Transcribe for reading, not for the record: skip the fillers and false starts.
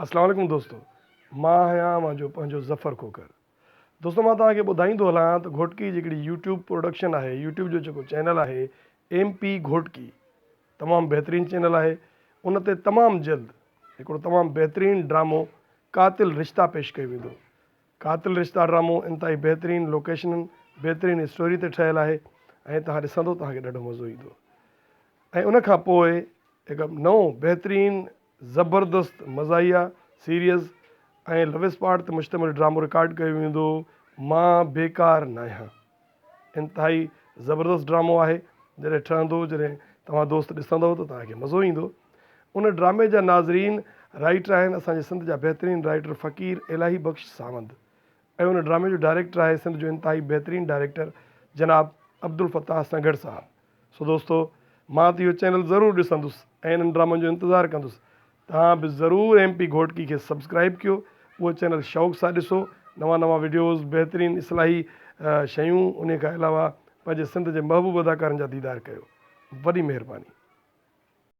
اسلام عليڪم دوستو مان آهيان اوهان جو پنهنجو ظفر کوکر دوستو مان توهان کي ٻڌائيندو هلان ته گهوٽڪي جي هڪڙي يوٽيوب پروڊڪشن آهي يوٽيوب جو جيڪو چينل آهي ايم پي گهوٽڪي تمام بهترين چينل آهي ان تي تمام جلد هڪڙو تمام بهترين ڊرامو قاتل رشتا پيش ڪيو ويندو قاتل رشتا ڊرامو انتهائي بهترين لوڪيشنن بهترين اسٽوري تي ٺهيل آهي ۽ توهان ڏسندو توهان کي ڏاڍو مزو ايندو ۽ ان کان پوء هڪ نئون بهترين زبردست مزاحيه سيريز ۽ لو اسپاٽ تي مشتمل ڊرامو رڪارڊ ڪيو ويندو مان بيڪار ناهيان انتهائي زبردست ڊرامو آهي جڏهن ٺهندو جڏهن توهان دوست ڏسندو ته توهان کي مزو ايندو ان ڊرامي جا ناظرين رائيٽر آهن اسان جي سنڌ جا بهترين رائيٽر فقير الاهي بخش ساوند ۽ ان ڊرامي جو ڊائريڪٽر آهي سنڌ جو انتهائي بهترين ڊائريڪٽر جناب عبدالفتاح سنگهڙ صاحب سو دوستو مان ته اهو چينل ضرور ڏسندس ۽ انهن ڊرامن جو انتظار ڪندس توهان به ضرور ايم پي گهوٽڪي کي سبسڪرائب ڪيو اهو چينل شوق سان ڏسو نوان نوان وڊيوز بهترين اصلاحي شيون انهي کان علاوه پنهنجي سنڌ جي محبوب اداڪارن جا ديدار ڪيو وڏي مهرباني.